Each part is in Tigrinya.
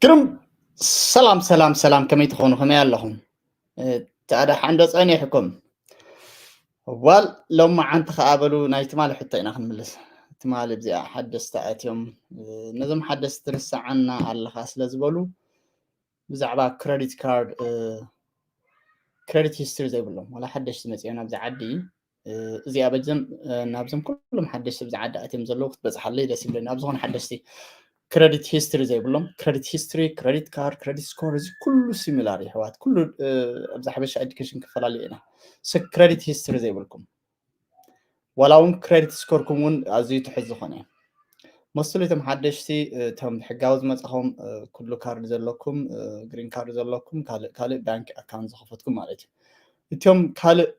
ግርም። ሰላም ሰላም ሰላም፣ ከመይ ትኾኑ? ከመይ ኣለኹም? ታዳ ሓንዶ ጸኒሕኩም? ዋል ሎማዓንቲ ከኣ በሉ ናይ ትማሊ ሕቶ ኢና ክንምልስ። ትማሊ ብዚኣ ሓደስቲ ኣትዮም፣ ነዞም ሓደስቲ ትርስዓና ኣለኻ ስለ ዝበሉ ብዛዕባ ክረዲት ካርድ፣ ክረዲት ሂስትሪ ዘይብሎም ዋላ ሓደሽቲ መጺኦም ናብዚ ዓዲ፣ እዚኣ በጀም ናብዞም ኩሎም ሓደሽቲ ኣብዚ ዓዲ ኣትዮም ዘለዉ ክትበጽሓለይ ደስ ይብለኒ። ኣብ ዝኾነ ሓደሽቲ ክረዲት ሂስትሪ ዘይብሎም፣ ክረዲት ሂስትሪ፣ ክረዲት ካርድ፣ ክረዲት ስኮር፣ እዚ ኩሉ ሲሚላር ይሕዋት፣ ኩሉ ኣብዚ ሓበሻ ኤዱኬሽን ክፈላለዩ ኢና። ክረዲት ሂስትሪ ዘይብልኩም ዋላ እውን ክረዲት ስኮርኩም እውን ኣዝዩ ትሑት ዝኾነ እዩ። መስትሊ እቶም ሓደሽቲ፣ እቶም ሕጋዊ ዝመጻኹም፣ ኩሉ ካርድ ዘለኩም፣ ግሪን ካርድ ዘለኩም፣ ካልእ ካልእ ባንክ ኣካውንት ዝኸፈትኩም ማለት እዩ። እቶም ካልእ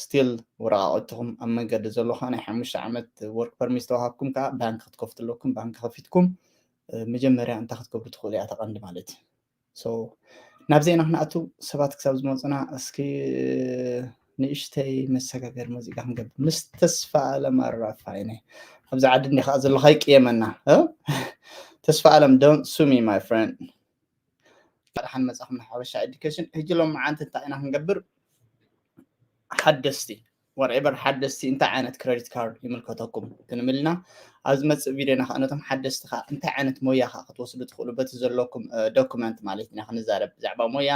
ስቲል ወረቃቅትኹም ኣብ መንገዲ ዘሎ ከዓ ናይ ሓሙሽተ ዓመት ወርክ ፐርሚት ዝተዋሃብኩም ከዓ ባንክ ክትከፍቱ ኣለኩም። ባንክ ከፊትኩም መጀመርያ እንታይ ክትገብሩ ትኽእሉ እያ ተቐንዲ ማለት እዩ። ናብዚ ኢና ክንኣቱ ሰባት ክሳብ ዝመፁና እስኪ ንእሽተይ መሰጋገር ሙዚቃ ክንገብር ምስ ተስፋ ኣለም ኣራፋይነ ኣብዚ ዓዲ እንዲ ከዓ ዘለካ ይቅየመና። ተስፋ ኣለም don't sue me my friend። ደሓን መጻኹም ንሓበሻ ኤዱኬሽን። ሕጂ ሎም መዓንቲ እንታይ ኢና ክንገብር? ሓደስቲ whatever ሓደስቲ እንታይ ዓይነት ክረዲት ካርድ ይምልከተኩም ክንብልና ኣብ ዝመፅእ ቪድዮና ከዓ ነቶም ሓደስቲ ከዓ እንታይ ዓይነት ሞያ ከዓ ክትወስዱ ትኽእሉ በቲ ዘለኩም ዶኩመንት ማለት ኢና ክንዛረብ ብዛዕባ ሞያ።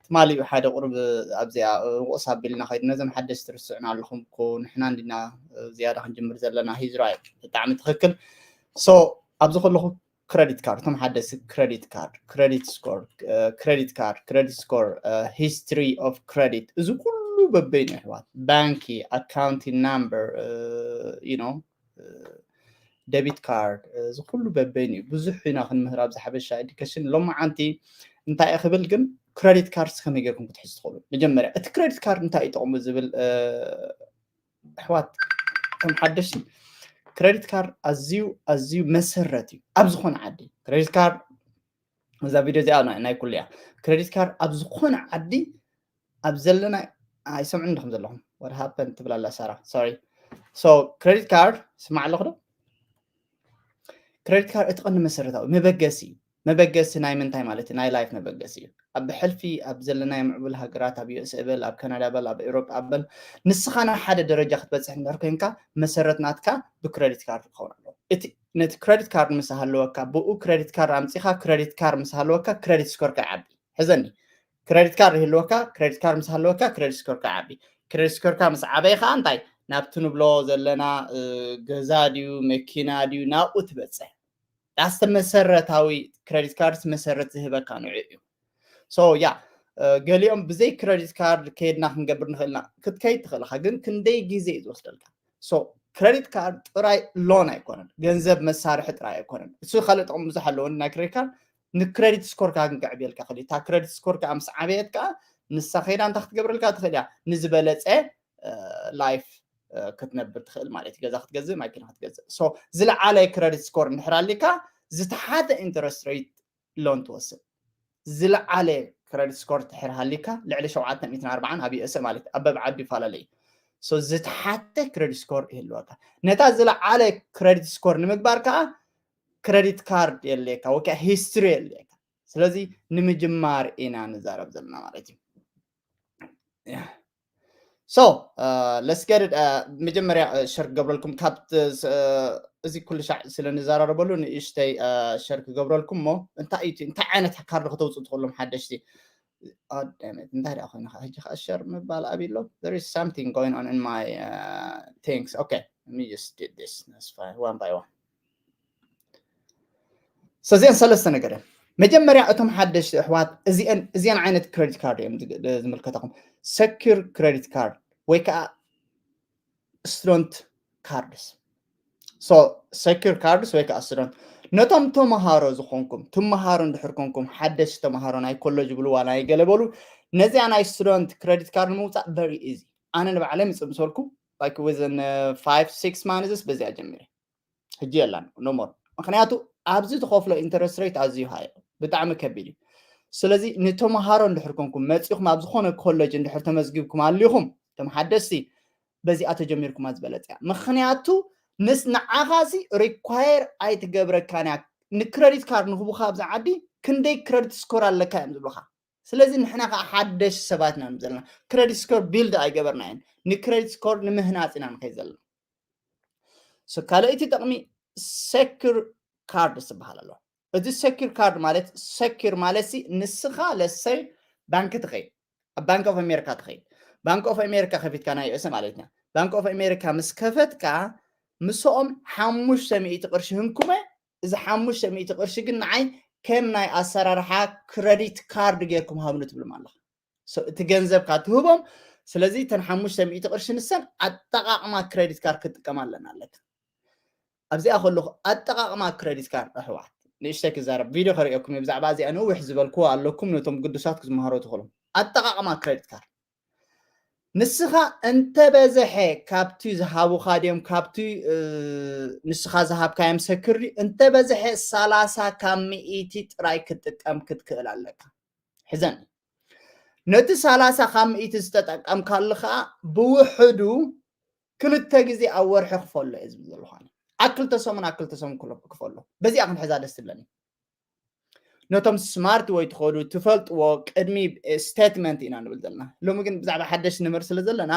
ትማሊ ሓደ ቁርብ ኣብዚኣ ርቁስ ኣቢልና ከይዱ ነዞም ሓደስቲ ርስዑና ኣለኹም እኮ ንሕና እንዲና ዝያዳ ክንጅምር ዘለና። ሂዝራይ ብጣዕሚ ትኽክል። ሶ ኣብዚ ከለኹ ክረዲት ካርድ እቶም ሓደስቲ ክረዲት ካርድ፣ ክረዲት ስኮር፣ ክረዲት ካርድ፣ ክረዲት ስኮር፣ ሂስትሪ ኦፍ ክረዲት፣ እዚ ኩሉ በበይኑ ኣሕዋት ባንኪ ኣካውንቲንግ ናምበር፣ you know፣ ደቢት ካርድ፣ እዚ ኩሉ በበይኑ እዩ። ብዙሕ ኢና ክንምህር ኣብዚ ሓበሻ ኤዱኬሽን። ሎማዓንቲ እንታይ እየ ክብል ግን ክረዲት ካርድ ከመይ ጌርኩም ክትሕዙ ትኽእሉ? መጀመርያ እቲ ክረዲት ካርድ እንታይ እዩ ጥቕሙ ዝብል ኣሕዋት ከም ሓደሽቲ ክረዲት ካርድ ኣዝዩ ኣዝዩ መሰረት እዩ ኣብ ዝኾነ ዓዲ። ክረዲት ካርድ እዛ ቪድዮ እዚኣ ናይ ኩሉ እያ። ክረዲት ካርድ ኣብ ዝኾነ ዓዲ ኣብ ዘለና ኣይሰምዑን ዲኹም ዘለኹም? What happened ትብል ኣላ ሳራ። ሶሪ። So ክረዲት ካርድ ስማዕ ኣለኹ ዶ? ክረዲት ካርድ እቲ ቀንዲ መሰረታዊ መበገሲ እዩ። መበገሲ ናይ ምንታይ ማለት እዩ? ናይ ላይፍ መበገሲ እዩ። ኣብ ብሕልፊ ኣብ ዘለናዮ ምዕቡል ሃገራት ኣብ ዩኤስኤ በል ኣብ ካናዳ በል ኣብ ኤውሮጳ በል ንስኻ ናብ ሓደ ደረጃ ክትበፅሕ እንድሕር ኮይንካ መሰረት ናትካ ብክረዲት ካርድ ክኸውን ኣለዎ። እቲ ነቲ ክረዲት ካርድ ምስ ሃለወካ ብኡ ክረዲት ካርድ ኣምፂኻ ክረዲት ካርድ ምስ ሃለወካ ክረዲት ስኮርካ ይዓቢ። ሕዘኒ ክረዲት ካርድ ይህልወካ ክረዲት ካርድ ምስ ሃለወካ ክረዲት ስኮርካ ይዓቢ። ክረዲት ስኮርካ ምስ ዓበየ ከዓ እንታይ ናብቲ ንብሎ ዘለና ገዛ ድዩ መኪና ድዩ ናብኡ ትበፅሕ። ዳስተ መሰረታዊ ክረዲት ካርድስ መሰረት ዝህበካ ንዑ እዩ። ሶ ያ ገሊኦም ብዘይ ክረዲት ካርድ ከየድና ክንገብር ንኽእልና ክትከይድ ትኽእልካ ግን ክንደይ ግዜ እዩ ዝወስደልካ? ሶ ክረዲት ካርድ ጥራይ ሎን ኣይኮነን፣ ገንዘብ መሳርሒ ጥራይ ኣይኮነን። እሱ ካልእ ጥቕሚ ብዙሕ ኣለዎ ናይ ክረዲት ካርድ። ንክረዲት ስኮርካ ግን ከዕብየልካ ክእል እታ ክረዲት ስኮር ከዓ ምስ ዓበየት ከዓ ንሳ ከይዳ እንታይ ክትገብረልካ ትኽእል እያ? ንዝበለፀ ላይፍ ክትነብር ትኽእል ማለት እዩ። ገዛ ክትገዝእ ማኪና ክትገዝእ። ዝለዓለ ክረዲት ስኮር እንድሕር ኣሊካ ዝተሓተ ኢንተረስት ሬት ሎን ትወስድ። ዝለዓለ ክረዲት ስኮር ትሕር ሃሊካ ልዕሊ ሸውዓተ ሚእትን ኣርባዓን ኣብ ዩኤስኤ ማለት ኣብ በብዓዱ ይፈላለ እዩ። ዝተሓተ ክረዲት ስኮር ይህልወካ። ነታ ዝለዓለ ክረዲት ስኮር ንምግባር ከዓ ክረዲት ካርድ የድልየካ ወይ ከዓ ሂስትሪ የድልየካ። ስለዚ ንምጅማር ኢና ንዛረብ ዘለና ማለት እዩ። ሶ ለስገድድ መጀመርያ ሸር ክገብረልኩም ካብ እዚ ኩሉ ሻዕ ስለ ንዘራረበሉ ንእሽተይ ሸር ክገብረልኩም እሞ እንታይ እዩ እንታይ ዓይነት ካርድ ከተውፅኡ ትኽእሎም ሓደሽቲ እንታይ ደኣ ኮይነ ሕጂ ከዓ ሸር ምባል ኣብ ኣሎ there is something going on in my things okay let me just do this one by one እዚአን ሰለስተ ነገር እዮም። መጀመርያ እቶም ሓደሽቲ ኣሕዋት እዚአን እዚአን ዓይነት ክረዲት ካርድ እዮም ዝምልከተኹም። ሰኪር ክረዲት ካርድ ወይ ከዓ ስቱደንት ካርድስ። ሰኪር ካርድስ ወይ ከዓ ስቱደንት ነቶም ተምሃሮ ዝኾንኩም ትምሃሮ እንድሕር ኮንኩም ሓደሽቲ ተምሃሮ ናይ ኮለጅ ብልዋ ናይ ገለ በሉ ነዚኣ ናይ ስቱደንት ክረዲት ካርድ ንምውፃእ very easy። ኣነ ንባዕለይ ምፅእ ምሰልኩ like within five six months በዚኣ ጀሚረ። ሕጂ የላን no more። ምክንያቱ ኣብዚ ትኸፍሎ ኢንተረስት ሬት ኣዝዩ ሃይ ብጣዕሚ ከቢድ እዩ። ስለዚ ንተምሃሮ እንድሕር ኮንኩም መፂኹም ኣብ ዝኾነ ኮለጅ እንድሕር ተመዝጊብኩም ኣሊኹም እቶም ሓደስቲ በዚኣ ተጀሚርኩማ ዝበለፀ እያ። ምክንያቱ ንስ ንዓኻሲ ሪኳየር ኣይትገብረካን እያ። ንክረዲት ካርድ ንክቡካ ኣብዚ ዓዲ ክንደይ credit score ኣለካ እዮም ዝብሉኻ። ስለዚ ንሕና ከዓ ሓደሽ ሰባት ኢና ዘለና። Credit score build ኣይገበርና እየን። ን credit score ንምህናፅ ኢና ንኸይድ ዘለና። ካልኣይቲ ጥቕሚ secure card ዝበሃል ኣሎ። እዚ secure card ማለት፣ secure ማለት ሲ ንስኻ ለሰይ ባንክ ትኸይድ፣ ኣብ Bank of America ትኸይድ። Bank of America ከፊትካ፣ ናይ ዩኤስ ማለት ኢና። Bank of America ምስ ከፈትካ ምስኦም ሓሙሽተ ሚእቲ ቅርሺ ህንኩመ። እዚ ሓሙሽተ ሚእቲ ቅርሺ ግን ንዓይ ከም ናይ ኣሰራርሓ credit card ጌርኩም ሃብኒ ትብሎም ኣለኻ። እቲ ገንዘብካ ትህቦም። ስለዚ እተን ሓሙሽተ ሚእቲ ቅርሺ ንሰን ኣጠቓቕማ credit card ክትጥቀማ ኣለና ኣለካ። ኣብዚኣ ከለኹ ኣጠቓቕማ credit card ኣሕዋት፣ ንእሽተይ ክዛረብ፣ ቪድዮ ከርእየኩም እየ ብዛዕባ እዚኣ። ነዊሕ ዝበልኩዎ ኣለኩም፣ ነቶም ግዱሳት ክትመሃሮ ትኽእሉ። ኣጠቓቕማ credit card ንስኻ እንተበዝሐ ካብቲ ዝሃቡኻ ድዮም፣ ካብቲ ንስኻ ዝሃብካዮም security እንተበዝሐ ሰላሳ ካብ ሚእቲ ጥራይ ክትጥቀም ክትክእል ኣለካ። ሕዘኒ፣ ነቲ ሰላሳ ካብ ሚእቲ ዝተጠቀምካሉ ከዓ ብውሕዱ ክልተ ግዜ ኣብ ወርሒ ክፈሎ እየ ዝብል ዘለኹ። ኣነ ኣብ ክልተ ሰሙን ኣብ ክልተ ሰሙን ክሎ- ክፈሎ። በዚኣ ክንሕዛ ደስ ትብለኒ። ነቶም smart ወይ ትኸዱ ትፈልጥዎ ቅድሚ statement ኢና ንብል ዘለና። ሎሚ ግን ብዛዕባ ሓደሽ ንምህር ስለ ዘለና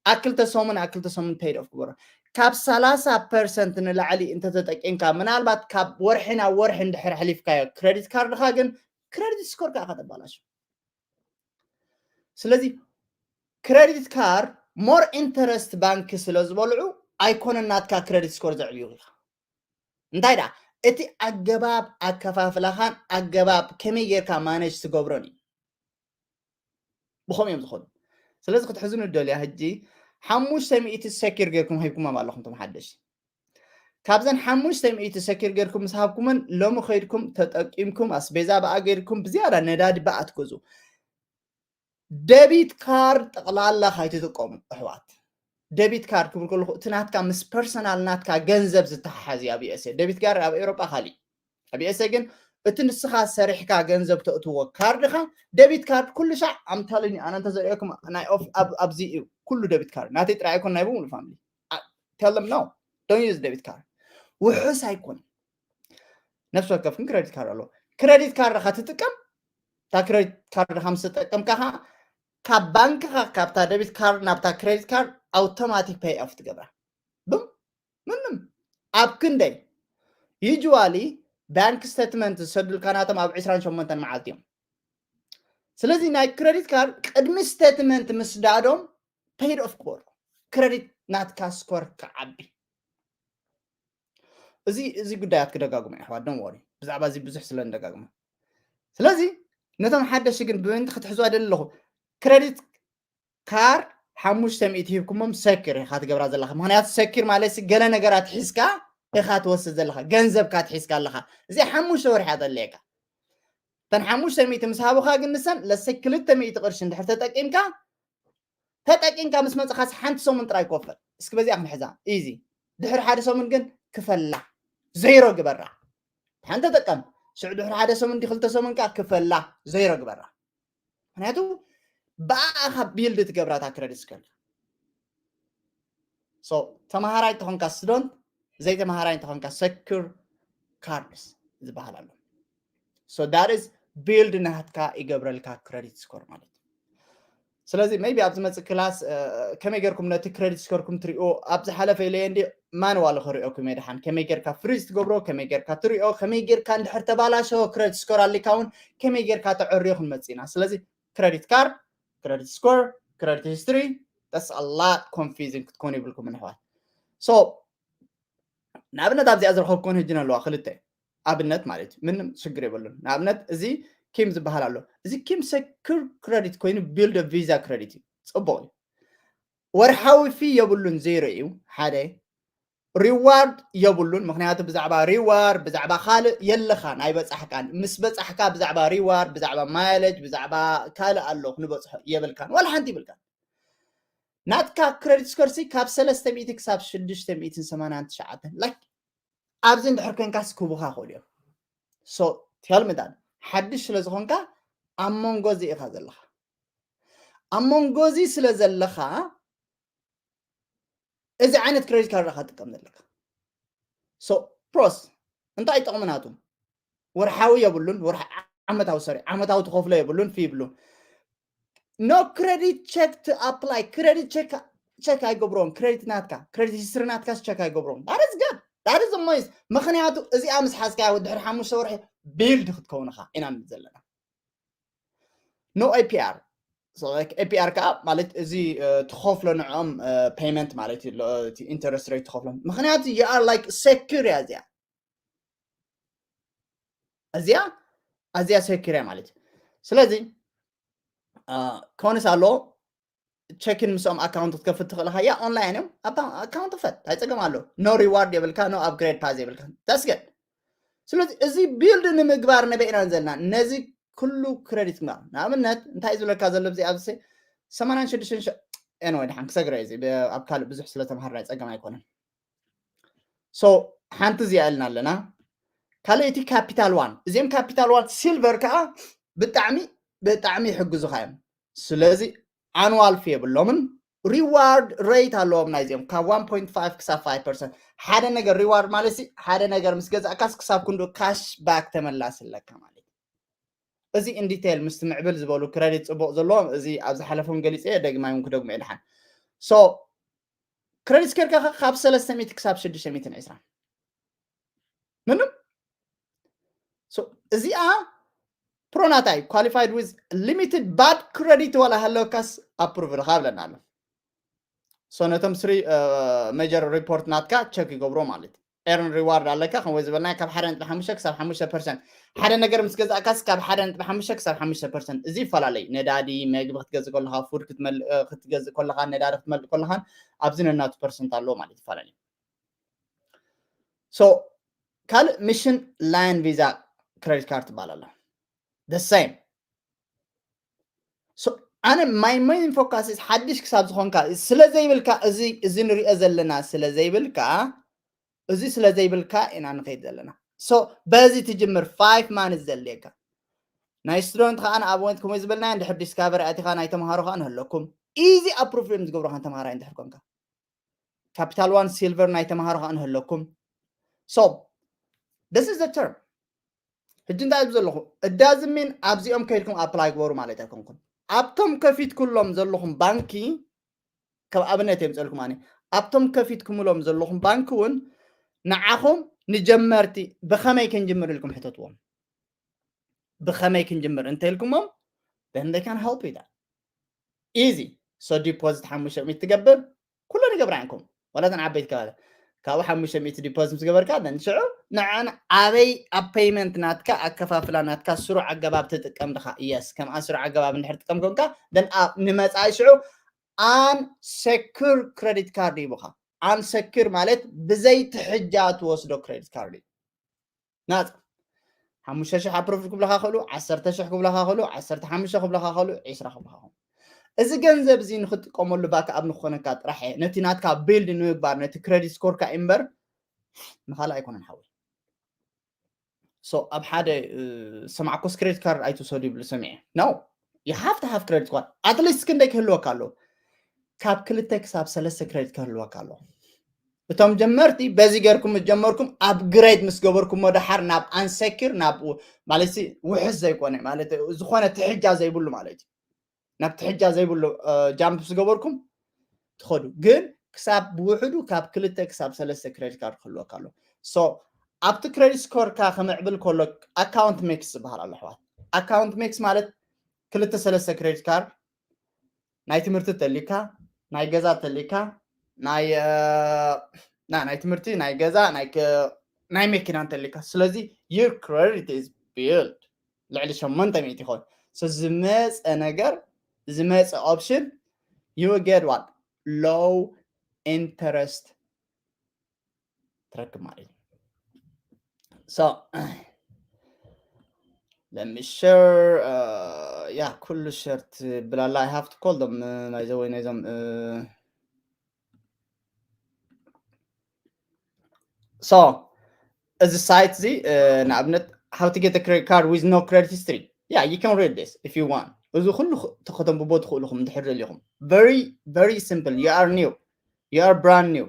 ኣብ ክልተ ሰሙን ኣብ ክልተ ሰሙን paid off ግበሮ። ካብ ሰላሳ percent ንላዕሊ እንተተጠቂምካ፣ ምናልባት ካብ ወርሒ ናብ ወርሒ እንድሕር ኣሕሊፍካዮ credit card ኻ ግን credit score ከዓ ከተባላሹ። ስለዚ credit card more interest ባንክ ስለ ዝበልዑ ኣይኮነን ናትካ credit score ዘዕብዩ ኢኻ። እንታይ ደኣ እቲ ኣገባብ ኣከፋፍላኻን ኣገባብ ከመይ ጌርካ manage ትገብሮን እዩ። ብኸም እዮም ዝኾኑ። ስለዚ ክትሕዝኑ ደልያ ሕጂ ሓሙሽተ ሚእቲ secure ጌርኩም ሂብኩሞም ኣለኹም እቶም ሓደሽ። ካብዘን ሓሙሽተ ሚእቲ secure ጌርኩም ምስ ሃብኩመን ሎሚ ከይድኩም ተጠቂምኩም ኣስቤዛ ብኣ ጌርኩም ብዝያዳ ነዳዲ ብኣ ትገዙ። Debit card ጠቕላላ ካይትጥቀሙ ኣሕዋት። Debit card ክብል ከለኹ እቲ ናትካ ምስ personal ናትካ ገንዘብ ዝተሓሓዝ እዩ ኣብ ዩኤስኤ። Debit card ኣብ ኤውሮጳ ካሊእ። ኣብ ዩኤስኤ ግን እቲ ንስኻ ሰሪሕካ ገንዘብ ተእትዎ ካርድኻ debit card ኩሉ ሻዕ ኣምታልኒ ኣነ እንተዘሪኦኩም ናይ ኦፍ- ኣብ- ኣብዚ እዩ ኩሉ debit card ናተይ ጥራይ ኣይኮን ናይ ብምሉ family tell them no don't use debit card ውሑስ ኣይኮን ነፍሲ ወከፍ ግን credit card ኣለዎ credit card ኻ ትጥቀም እታ credit card ኻ ምስ ተጠቀምካ ኻ ካብ ባንክኻ ካብታ debit card ናብታ credit card automatic pay off ትገብራ ብም ምንም ኣብ ክንደይ usually bank statement ዝሰዱልካ ናቶም ኣብ ዕስራን ሸሞንተን መዓልቲ እዮም ስለዚ ናይ credit card ቅድሚ statement ምስዳዶም paid off ክበሩ credit ናትካ score ክዓቢ እዚ እዚ ጉዳያት ክደጋግሞ የሕዋት don't worry ብዛዕባ እዚ ብዙሕ ስለ ንደጋግሞ ስለዚ ነቶም ሓደሽ ግን ብምንቲ ክትሕዙ ኣይደሊ ኣለኹ credit card ሓሙሽተ ሚእቲ ሂብኩሞም secure ኢኻ ትገብራ ዘለኻ ምክንያቱ secure ማለት ሲ ገለ ነገራት ሒዝካ ኢኻ ትወስድ ዘለኻ ገንዘብካ ትሒዝካ ኣለኻ እዚ ሓሙሽተ ወርሒ እያ ዘድልየካ እተን ሓሙሽተ ሚእቲ ምስ ሃቡኻ ግን ንሰን ለሰይ ክልተ ሚእቲ ቅርሺ እንድሕር ተጠቂምካ ተጠቂምካ ምስ መፅኻስ ሓንቲ ሰሙን ጥራይ ክወፈል እስኪ በዚኣ ክንሕዛ easy ድሕሪ ሓደ ሰሙን ግን ክፈላ ዜሮ ግበራ ሓንቲ ተጠቀም ሽዑ ድሕሪ ሓደ ሰሙን ዲ ክልተ ሰሙን ከዓ ክፈላ ዜሮ ግበራ ምክንያቱ ብኣኻ build ትገብራ እታ credit score so ተምሃራይ ተኾንካ student ዘይተምሃራይ ተኾንካ secure cards ዝበሃል ኣሎ so that is build ናትካ ይገብረልካ credit score ማለት እዩ ስለዚ maybe ኣብ ዝመፅእ class ከመይ ጌርኩም ነቲ credit score ኩም ትሪኦ ኣብ ዝሓለፈ ኢለ እንዲ manual ክሪኦኩም እየ ድሓን ከመይ ጌርካ freeze ትገብሮ ከመይ ጌርካ ትሪኦ ከመይ ጌርካ እንድሕር ተባላሸወ credit score ኣሊካ እውን ከመይ ጌርካ ተዕርዮ ክንመፅእ ኢና ስለዚ credit card credit score credit history that's a lot confusing ክትኮኑ ይብልኩም ንሕዋት so ንኣብነት ኣብዚኣ ዝረኸብኩን ህጅን ኣለዋ ክልተ ኣብነት ማለት እዩ ምንም ሽግር የብሉን ንኣብነት እዚ ኪም ዝበሃል ኣሎ እዚ ኪም secure credit ኮይኑ build visa credit እዩ ፅቡቅ እዩ ወርሓዊ fee የብሉን ዜሮ እዩ ሓደ reward የብሉን ምክንያቱ ብዛዕባ reward ብዛዕባ ካልእ የለኻን ኣይበፃሕካን ምስ በፃሕካ ብዛዕባ reward ብዛዕባ mileage ብዛዕባ ካልእ ኣሎ ክንበፅሖ የብልካን ዋላ ሓንቲ ይብልካን ናትካ credit score ሲ ካብ ሰለስተ ሚእቲ ክሳብ ሽዱሽተ ሚእትን ሰማንያን ትሽዓተን like ኣብዚ እንድሕር ኮንካስ ክቡኻ ክእሉ እዮም so tell me that ሓድሽ ስለ ዝኾንካ ኣብ መንጎ እዚ ኢኻ ዘለኻ ኣብ መንጎ እዚ ስለ ዘለኻ እዚ ዓይነት credit card ኢኻ ትጥቀም ዘለካ so pros እንታይ ጥቕሚ ናቱ ወርሓዊ የብሉን። ወርሓ ዓመታዊ፣ ሶሪ፣ ዓመታዊ ትኸፍሎ የብሉን፣ ፊ ይብሉ። No credit check to apply። Credit check፣ check ኣይገብሮም። Credit ናትካ፣ credit history ናትካስ check ኣይገብሮም። That is good። That is the most። ምኽንያቱ እዚኣ ምስ ሓዝካያ ድሕሪ ሓሙሽተ ወርሒ build ክትከውን ኢኻ ኢና ንብል ዘለና። No A P R። So like A P R ከዓ ማለት እዚ ትኸፍሎ ንዕኦም payment ማለት እዩ፣ እቲ interest rate ትኸፍሎ። ምኽንያቱ you are like secure እያ እዚኣ። እዚኣ ኣዝያ secure እያ ማለት እዩ። ስለዚ ክኾንስ ኣሎ፣ check-in ምስኦም account ክትከፍት ትኽእል ኢኻ። ያ online እዮም፣ account ክፈት፣ ኣይፀገም ኣሎ። No reward የብልካ፣ no upgrade path የብልካ። That's good። ስለዚ እዚ build ንምግባር ነበይ ኢና ዘለና ነዚ ኩሉ credit ምግባር። ንኣብነት እንታይ እዩ ዝብለካ ዘሎ ኣብዚ ኣብዚ ሰማንያን ሽዱሽተን ሸ-፣ anyway፣ ድሓን ክሰግረ እዚ ብ-፣ ኣብ ካልእ ብዙሕ ስለ ተምሃርና ፀገም ኣይኮነን። So ሓንቲ እዚኣ ኢልና ኣለና። ካልኣይቲ Capital One። እዚኦም Capital One Silver ከዓ ብጣዕሚ ብጣዕሚ ይሕግዙኻ እዮም። ስለዚ annual fee የብሎምን፣ reward rate ኣለዎም ናይዚኦም ካብ one point five ክሳብ five percent። ሓደ ነገር reward ማለት ሲ ሓደ ነገር ምስ ገዛእካስ ክሳብ ክንዱ cash back ተመላሲ ኣለካ ማለት እዩ። እዚ in detail ምስቲ ምዕብል ዝበሉ credit ፅቡቕ ዘለዎም እዚ ኣብ ዝሓለፈ እውን ገሊፀ እየ፣ ደግማይ እውን ክደግሞ እየ ድሓን። So credit score-ካ ካብ ሰለስተ ሚእቲ ክሳብ ሽዱሽተ ሚእትን ዕስራን ምንም። So እዚኣ ፕሮናታይ qualified with limited bad credit ዋላ ሃለወካስ approved ኢኻ ብለና ኣሎ። So ነቶም three major report ናትካ check ይገብሮ ማለት እዩ። Earn reward ኣለካ፣ ከም ወይ ዝበልና ካብ ሓደ ነጥቢ ሓሙሽተ ክሳብ ሓሙሽተ percent። ሓደ ነገር ምስ ገዛእካስ ካብ ሓደ ነጥቢ ሓሙሽተ ክሳብ ሓሙሽተ percent። እዚ ይፈላለዩ። ነዳዲ፣ መግቢ ክትገዝእ ከለኻ፣ food ክትመልእ፣ ክትገዝእ ከለኻ፣ ነዳዲ ክትመልእ ከለኻን ኣብዚ ነናቱ percent ኣለዎ ማለት ይፈላለዩ። So ካልእ Mission Line Visa credit card ትበሃል ኣላ። The same። So ኣነ my main focus is ሓድሽ ክሳብ ዝኾንካ ስለ ዘይብልካ፣ እዚ፣ እዚ ንሪኦ ዘለና ስለ ዘይብልካ፣ እዚ ስለ ዘይብልካ ኢና ንኸይድ ዘለና። So በዚ ትጅምር፣ five months ዘድልየካ። ናይ student ከዓ ንኣብነት ከምኡ ዝበልናዮ እንድሕር Discover ኣቲኻ ናይ ተምሃሮ ከዓ ንህለኩም። Easy approve እዮም ዝገብሩኻ ተምሃራይ እንድሕር ኮንካ። Capital One Silver ናይ ተምሃሮ ከዓ ንህለኩም። So this is the term። ሕጂ እንታይ እብ ዘለኹ እዳዝሚን ኣብዚኦም ከይድኩም apply ግበሩ ማለት ኣይኮንኩም። ኣብቶም ከፊትኩሎም ዘለኹም ባንኪ፣ ከም ኣብነት እዮም ጸልኩም ኣነ፣ ኣብቶም ከፊትኩምሎም ዘለኹም ባንኪ እውን ንዓኹም ንጀመርቲ ብኸመይ ክንጅምር ኢልኩም ሕተትዎም። ብኸመይ ክንጅምር እንተኢልኩሞም፣ then they can help you that easy። So deposit ሓሙሽተ ሚእቲ ትገብር፣ ኩለን ይገብራ እዮም። ዋላ እተን ዓበይቲ ከባቢ ካብኡ ሓሙሽተ ሚእቲ deposit ምስ ገበርካ፣ then ሽዑ ንዐን ኣበይ ኣብ payment ናትካ፣ ኣከፋፍላ ናትካ ስሩዕ ኣገባብ ትጥቀም ድኻ? Yes፣ ከምኣ ስሩዕ ኣገባብ እንድሕር ትጥቀም ኮንካ፣ then ኣብ ንመጻኢ ሽዑ unsecure credit card ይቡኻ። Unsecure ማለት ብዘይ ትሕጃ ትወስዶ credit card እዩ። ናጻ። ሓሙሽተ ሽሕ approve ክብለኻ ክእሉ፣ ዓሰርተ ሽሕ ክብለኻ ክእሉ፣ ዓሰርተ ሓሙሽተ ክብለኻ ክእሉ፣ ዕስራ ክብለኻ ክእሉ። እዚ ገንዘብ እዚ ንክትጥቀመሉ backup ንክኾነካ ጥራሕ እየ፣ ነቲ ናትካ build ንምግባር፣ ነቲ credit score-ካ እምበር ንኻልእ ኣይኮነን ሓወይ። So ኣብ ሓደ፣ እ፣ ሰማዕኩስ credit card ኣይትውሰዱ ይብሉ ሰሚዐ። No፣ you have to have credit card። At least ክንደይ ክህልወካ ኣለዎ? ካብ ክልተ ክሳብ ሰለስተ credit ክህልወካ ኣለዎ። እቶም ጀመርቲ በዚ ገርኩም ጀመርኩም፣ upgrade ምስ ገበርኩሞ ደሓር ናብ unsecure፣ ናብ ው-፣ ማለት ሲ ውሕስ ዘይኮነ፣ ማለት ዝኾነ ትሕጃ ዘይብሉ ማለት እዩ። ናብ ትሕጃ ዘይብሉ፣ እ፣ jump ምስ ገበርኩም ትኸዱ። ግን ክሳብ ብውሕዱ ካብ ክልተ ክሳብ ሰለስተ credit card ክህልወካ ኣሎ። So ኣብቲ credit score-ካ ክምዕብል ከሎ account mix ዝበሃል ኣሎ ኣሕዋት። Account mix ማለት ክልተ ሰለስተ credit card፣ ናይ ትምህርቲ ተሊካ፣ ናይ ገዛ ተሊካ፣ ናይ፣ እ፣ ና-፣ ናይ ትምህርቲ፣ ናይ ገዛ፣ ናይ ከ-፣ ናይ መኪና እንተሊካ። ስለዚ your credit is built ልዕሊ ሸሞንተ ሚእቲ ይኸውን። So ዝመፀ ነገር፣ ዝመፀ option you get what? Low interest ትረክብ ማለት እዩ። So let me share፣ እ፣ ያ ኩሉ share ትብል ኣላ። I have to call them፣ እ፣ ናይዞም ወይ ናይዞም፣ እ፣ So እዚ site እዚ፣ እ፣ ንኣብነት how to get a credit card with no credit history። Yeah, you can read this if you want። እዚ ኩሉ ኽ-፣ ተኸተንብቦ ትኽእሉ ኢኹም እንድሕር ደሊኹም። Very, very simple። You are new። You are brand new።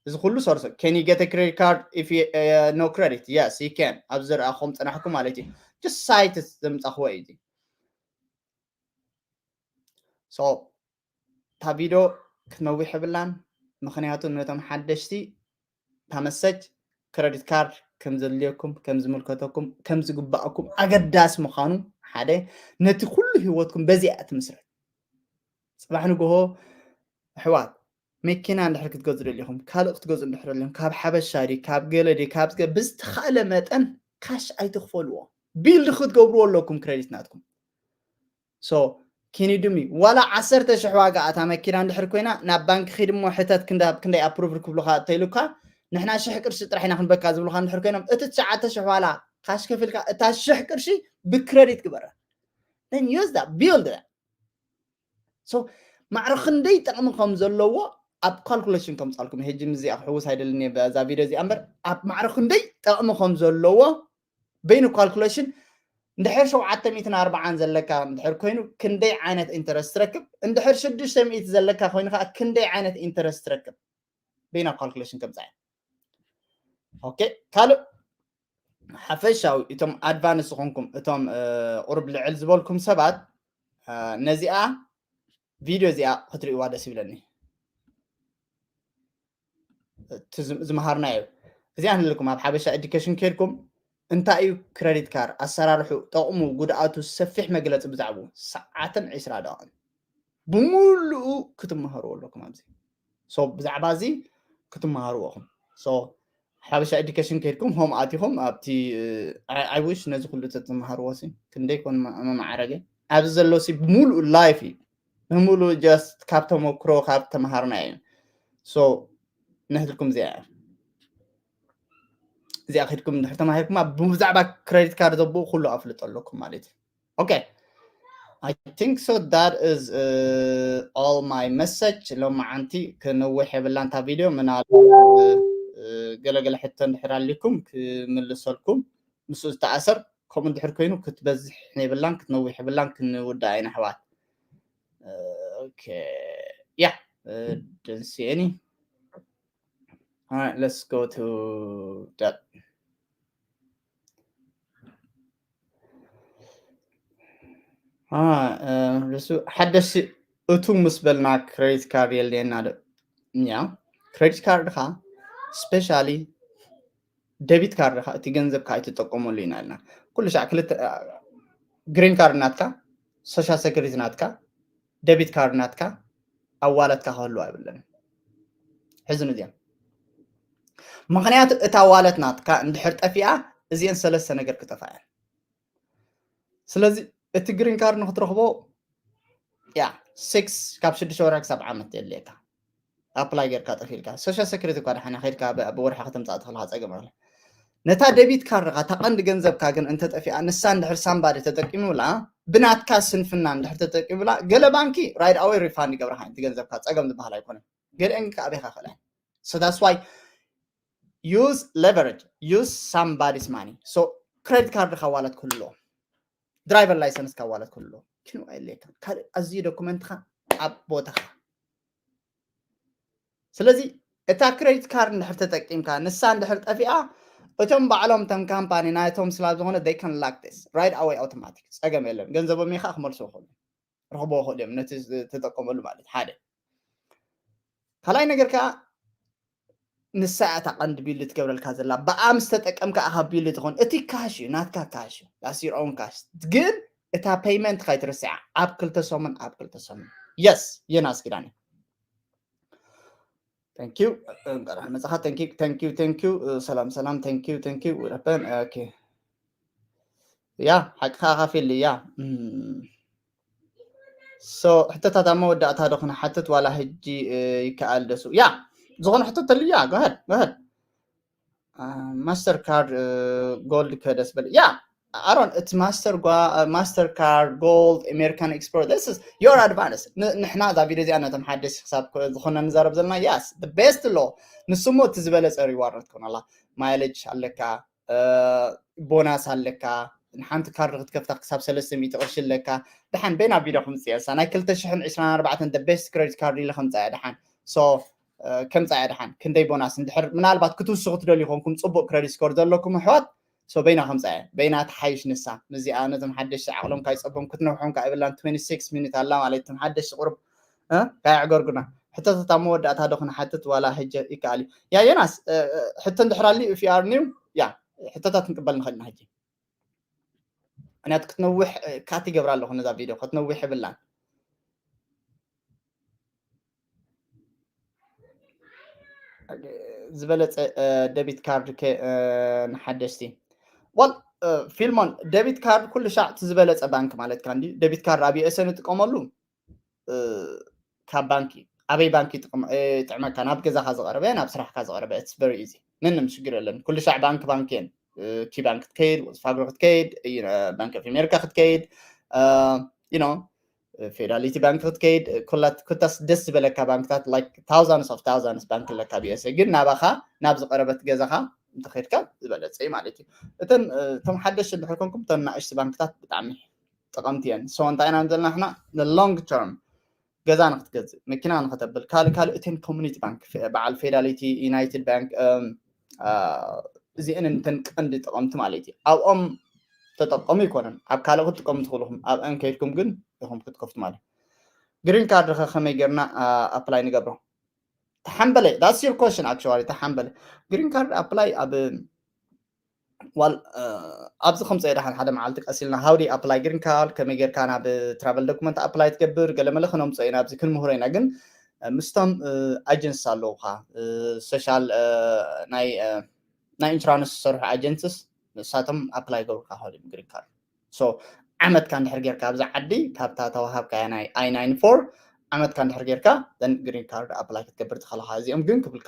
እዚ ኩሉ ሶርስ can you get a credit card if you uh, no credit? Yes, you can. ኣብዚ ዝረኣኹም ጽናሕኩም ማለት እዩ። Just site ዘምጻኽዎ እዩ። So እታ ቪድዮ ክትነዊሕ የብላን፣ ምኽንያቱ ነቶም ሓደሽቲ እታ መሰጅ ክረዲት ካርድ ከም ዘድልየኩም ከም ዝምልከተኩም ከም ዝግባኣኩም ኣገዳሲ ምዃኑ ሓደ፣ ነቲ ኩሉ ህይወትኩም በዚኣ ትምስረት። ጽባሕ ንግሆ ኣሕዋት መኪና እንድሕር ክትገዙ ደሊኹም፣ ካልእ ክትገዙ እንድሕር ደሊኹም፣ ካብ ሓበሻ ድዩ ካብ ገለ ድዩ ካብ ብዝተኻእለ መጠን ካሽ ኣይትኽፈልዎ። ቢልድ ክትገብርዎ ኣለኩም ክረዲት ናትኩም። So can you do me ዋላ ዓሰርተ ሽሕ ዋጋ እታ መኪና እንድሕር ኮይና ናብ ባንክ ኺድ እሞ ሕተት ክንደይ ኣፕሩቭ ክብሉካ እንተኢሉካ ንሕና ሽሕ ቅርሺ ጥራሕ ኢና ክንበካ ዝብሉካ እንድሕር ኮይኖም እቲ ትሽዓተ ሽሕ ዋላ ካሽ ከፊልካ እታ ሽሕ ቅርሺ ብክረዲት ግበራ። Then use that, build that. So ማዕረ ክንደይ ጥቕሚ ከም ዘለዎ ኣብ ካልኩሌሽን ከምፃልኩም ሕጂ ምዚኣ ክሕውስ ኣይደልን እየ በዛ ቪድዮ እዚኣ እምበር ኣብ ማዕረ ክንደይ ጥቕሚ ከም ዘለዎ በይኑ ካልኩሌሽን እንድሕር ሸውዓተ ሚእትን ኣርባዓን ዘለካ እንድሕር ኮይኑ ክንደይ ዓይነት ኢንተረስት ትረክብ፣ እንድሕር ሽዱሽተ ሚእቲ ዘለካ ኮይኑ ከዓ ክንደይ ዓይነት ኢንተረስት ትረክብ በይና ካልኩሌሽን ከምፃ እየ። ኦኬ ካልእ ሓፈሻዊ እቶም ኣድቫንስ ዝኾንኩም እቶም ቁርብ ልዕል ዝበልኩም ሰባት ነዚኣ ቪድዮ እዚኣ ክትርእይዋ ደስ ይብለኒ። ዝመሃርና እዩ እዚኣ ንልኩም ኣብ ሓበሻ ኤዱኬሽን ከድኩም እንታይ እዩ ክረዲት ካር ኣሰራርሑ ጠቕሙ ጉድኣቱ ሰፊሕ መግለፂ ብዛዕቡ ሰዓትን ዕስራ ደቂቕን ብምሉኡ ክትመሃርዎ ኣለኩም ኣብዚ ብዛዕባ እዚ ክትመሃርዎ ኹም ሓበሻ ኤዱኬሽን ከድኩም ሆም ኣቲኹም ኣብቲ ኣይዊሽ ነዚ ኩሉ ተትመሃርዎ ክንደይ ኮን መማዓረገ ኣብዚ ዘሎ ብምሉኡ ላይፍ እዩ ብምሉኡ ጀስት ካብ ተመክሮ ካብ ተምሃርና እዩ ንሕልኩም እዚኣ እዚኣ ከድኩም እንድሕር ተማሂርኩማ ብዛዕባ ክረዲት ካርድ ዘብኡ ኩሉ ኣፍልጦ ኣለኩም ማለት እዩ okay I think so that is uh, all my message ሎማዓንቲ ክንውሕ የብላንታ ቪድዮ ምናልባት ገለገለ ሕቶ እንድሕር ኣሊኩም ክምልሰልኩም ምስ ዝተኣሰር ከምኡ እንድሕር ኮይኑ ክትበዝሕ የብላን ክትነውሕ የብላን ክንውዳእ ኢና ኣሕዋት okay yeah uh, didn't see any all right let's go to that ርሱ ሓደሽ እቱ ምስ በልና ክሬዲት ካርድ የልየና ዶ ያ ክሬዲት ካርድካ ስፔሻሊ ደቢት ካርድካ እቲ ገንዘብካ ኣይትጠቀመሉ ኢና ኢልና ኩሉ ሻዕ ክልተ ግሪን ካርድ ናትካ ሶሻል ሴኩሪቲ ናትካ ደቢት ካርድ ናትካ ኣብ ዋለትካ ክህልዋ የብለን ሕዝን እዚኦም ምክንያቱ እታ ዋለት ናትካ እንድሕር ጠፊኣ እዚአን ሰለስተ ነገር ክጠፋ እየን ስለዚ እቲ ግሪን ካርድ ንክትረክቦ ያ ሲክስ ካብ ሽዱሽተ ወርሒ ክሳብ ዓመት የድልየካ ኣፕላይ ጌርካ ጠፊልካ ሶሻል ሴኩሪቲ እኳ ደሓና ከድካ ብወርሒ ከተምፃእ ትኽእልካ ፀገም ኣለ ነታ ደቢት ካርድካ እታ ቀንዲ ገንዘብካ ግን እንተጠፊኣ ንሳ እንድሕር ሳምባዲ ተጠቂሙላ ብናትካ ስንፍና እንድሕር ተጠቂሙላ ገለ ባንኪ ራይድ ኣወይ ሪፋንድ ይገብርካ እቲ ገንዘብካ ፀገም ዝበሃል ኣይኮነን ገለአን ከዓ ኣበይካ ክእለን so that's why use leverage use somebody's money so credit card ካ ዋለት ክህልዎ ድራይቨር ላይሰንስ ካ ዋለት ክህልዎ ክንዋ የድልየካ ካልእ ኣዝዩ ዶኩመንትካ ኣብ ቦታካ ስለዚ እታ ክሬዲት ካርድ እንድሕር ተጠቂምካ ንሳ እንድሕር ጠፊኣ እቶም ባዕሎም ተም ካምፓኒ ናይቶም ስላብ ዝኾነ they can lock this right away automatic ፀገም የለን ገንዘቦም ኢኻ ክመልሱ ይኽእሉ ረኽቦ ይኽእሉ እዮም ነቲ ተጠቀመሉ ማለት ሓደ ካልኣይ ነገር ከዓ ንሳ እያ እታ ቀንዲ ቢልድ ትገብረልካ ዘላ ብኣ ምስ ተጠቀምካ ኣኻ ቢልድ ትኾን እቲ ካሽ እዩ ናትካ ካሽ እዩ that's your own cash ግን እታ ፔይመንት ካይትርስዓ ኣብ ክልተ ሰሙን ኣብ ክልተ ሰሙን የስ የናስ ኪዳን እዩ thank you እንቀራ መጽኻ thank you thank you thank you ሰላም ሰላም thank you thank you ረበን okay ያ ሓቅኻ ካፊል ያ so ሕቶታት ኣብ መወዳእታ ዶ ክንሓትት ዋላ ሕጂ ይከኣል ደሱ ያ ዝኾነ ሕቶ ተልዩ ያ go ahead go ahead ማስተር ካርድ ጎልድ ከደስ በል ያ ኣሮን እቲ ማስተር ማስተር ካርድ ጎልድ ኣሜሪካን ኤክስፖርት this is your advance ንሕና እዛ ቪድዮ እዚኣ ነቶም ሓደሽ ክሳብ ዝኾነ ንዛረብ ዘለና yes the best ኣሎ ንሱ እሞ እቲ ዝበለፀ ሪዋርድ ትኮን ኣላ ማይሌጅ ኣለካ ቦናስ ኣለካ ንሓንቲ ካርድ ክትከፍታ ክሳብ ሰለስተ ሚእቲ ቅርሺ ኣለካ ድሓን በይና ቪድዮ ክምፅእ እሳ ናይ ክልተ ሽሕን ዕስራን ኣርባዕተን the best credit card ኢለ ከምፅኣ ድሓን so ከምፃ እያ። ደሓን ክንደይ ቦናስ እንድሕር ምናልባት ክትውስኹ ትደልዩ ኮንኩም፣ ፅቡቅ ክረዲት ስኮር ዘለኩም ኣሕዋት፣ ሶ በይና ከምፃ እያ። በይና ትሓይሽ ንሳ። ምስዚኣ ነቶም ሓደሽቲ ዓቕሎም ካይፀቦም ክትነውሖም ካብ የብላን። ትዌንቲ ሲክስ ሚኒት ኣላ ማለት እቶም ሓደሽቲ ቁሩብ ካየዕገርጉና። ሕቶታት ኣብ መወዳእታ ዶ ክንሓትት ዋላ ሕጀ ይከኣል እዩ? ያ ዮናስ፣ ሕቶ እንድሕር ኣልዩ፣ if you are new፣ ያ ሕቶታት ክንቅበል ንኽእል ኢና ሕጂ። ምክንያቱ ክትነውሕ ካት ይገብራ ኣለኹ ነዛ ቪድዮ፣ ክትነውሕ የብላን። ዝበለፀ ደቢት ካርድ ንሓደሽቲ ዋል ፊልሞን፣ ደቢት ካርድ ኩሉ ሻዕ እቲ ዝበለፀ ባንክ ማለት ካ እንዲ ደቢት ካርድ ኣብ ዩኤስኤ ንጥቀመሉ ካብ ባንኪ ኣበይ ባንኪ ይጥዕመካ? ናብ ገዛካ ዝቀረበ፣ ናብ ስራሕካ ዝቀረበ። It's very easy፣ ምንም ሽግር የለን። ኩሉ ሻዕ ባንክ ባንክ እየን። ኪ ባንክ ክትከይድ፣ ወልስ ፋርጎ ክትከይድ፣ ባንክ ኦፍ ኣሜሪካ ክትከይድ፣ ዩ ኖ ፌዳሊቲ ባንክ ክትከይድ፣ ኩላት ኩታስ ደስ ዝበለካ ባንክታት፣ like thousands of thousands ባንክ ኣለካ ብ ዩኤስኤ። ግን ናባካ ናብ ዝቀረበት ገዛካ እንተከድካ ዝበለፀ እዩ ማለት እዩ። እተን እቶም ሓደሽ እንድሕር ኮንኩም እተን ናእሽቲ ባንክታት ብጣዕሚ ጠቐምቲ እየን። So እንታይ ኢና ዘለና ንሕና long term ገዛ ንክትገዝእ፣ መኪና ንክተብል፣ ካልእ ካልእ እተን ኮሚኒቲ ባንክ፣ በዓል ፌዳሊቲ፣ ዩናይትድ ባንክ፣ እዚአን እንተን ቀንዲ ጠቐምቲ ማለት እዩ። ኣብኦም ተጠቀሙ ይኮነን፣ ኣብ ካልእ ክትጥቀሙ ትኽእሉ ኢኹም። ኣብአን ከይድኩም ግን ኢኹም ክትከፍቱ ማለት። ግሪን ካርድ ከ ከመይ ጌርና ኣፕላይ ንገብሮ? ተሓምበለ፣ that's your question actually። ተሓምበለ፣ ግሪን ካርድ ኣፕላይ ኣብ ዋል ኣብዚ ከምፀ ደሓን ሓደ መዓልቲ ቀሲልና፣ how do you apply green card፣ ከመይ ጌርካ ናብ ትራቨል ዶክመንት ኣፕላይ ትገብር፣ ገለመለ ክነምፀ ኢና፣ ኣብዚ ክንምህሮ ኢና። ግን ምስቶም ኣጀንትስ ኣለውካ፣ ሶሻል ናይ ኢንሹራንስ ዝሰርሑ ኣጀንትስ፣ ንሳቶም ኣፕላይ ገብሩካ ከ ግሪን ካርድ። So ዓመትካ እንድሕር ጌርካ ኣብዚ ዓዲ ካብታ ተዋሃብካያ ናይ ኣይ ናይን ፎር ዓመትካ እንድሕር ጌርካ then ግሪን ካርድ ኣፕላይ ክትገብር ትኽእልካ። እዚኦም ግን ክብልካ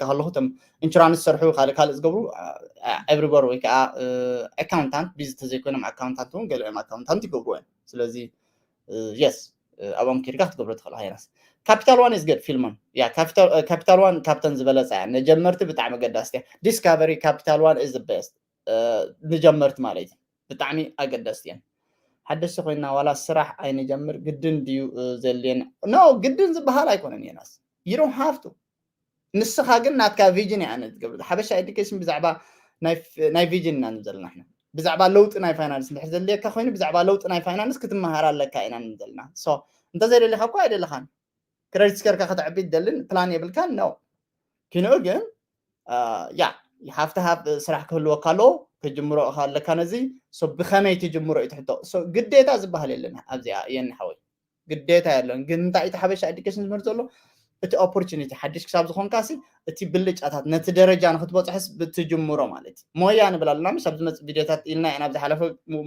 ከለኹ እቶም ኢንሹራንስ ዝሰርሑ ካልእ ካልእ ዝገብሩ ኤቭሪወር ወይ ከዓ ኣካውንታንት ቢዚ ተዘይኮይኖም ኣካውንታንት እውን ገሊኦም ኣካውንታንት ይገብሩ እዮም። ስለዚ የስ ኣብኦም ኬድካ ክትገብሮ ትኽእል ሃይናስ። ካፒታል ዋን is good ፊልሞን። ያ ካፒታል ዋን ካብተን ዝበለፃ እያ፣ ንጀመርቲ ብጣዕሚ ኣገዳስቲ እያ። ዲስካቨሪ ካፒታል ዋን is the best ንጀመርቲ ማለት እዩ። ብጣዕሚ ኣገደስቲ እየን። ሓደሽቲ ኮይና ዋላ ስራሕ ኣይንጀምር ግድን ድዩ ዘልየን? No፣ ግድን ዝበሃል ኣይኮነን ዮናስ። You don't have to። ንስኻ ግን ናትካ ቪዥን እያ ትገብር። ሓበሻ ኤዱኬሽን ብዛዕባ ናይ ቪዥን ኢና ዘለና። ብዛዕባ ለውጢ ናይ ፋይናንስ እንድሕር ዘድልየካ ኮይኑ ብዛዕባ ለውጢ ናይ ፋይናንስ ክትመሃር ኣለካ ኢና ዘለና። So እንተዘይደሊኻ እኮ ኣይደለኻን። ክረዲት ስኮርካ ከተዕቢ ትደልን ፕላን የብልካን ነው። ኪንኡ ግን ያ you have to have ስራሕ ክህልወካ ኣለዎ። ክጅምሮ ኣለካ ነዚ። So ብኸመይ ትጅምሮ እዩ ትሕቶ። So ግዴታ ዝበሃል የለን ኣብዚኣ የኒ ሓወይ፣ ግዴታ የለን። ግን እንታይ እቲ ሓበሻ ኤዱኬሽን ዝምህር ዘሎ እቲ ኦፖርቹኒቲ ሓድሽ ክሳብ ዝኾንካሲ እቲ ብልጫታት ነቲ ደረጃ ንክትበፅሕስ ብትጅምሮ ማለት እዩ። ሞያ ንብል ኣለና፣ ምስ ኣብ ዝመፅእ ቪድዮታት ኢልና ኢና፣ ኣብ ዝሓለፈ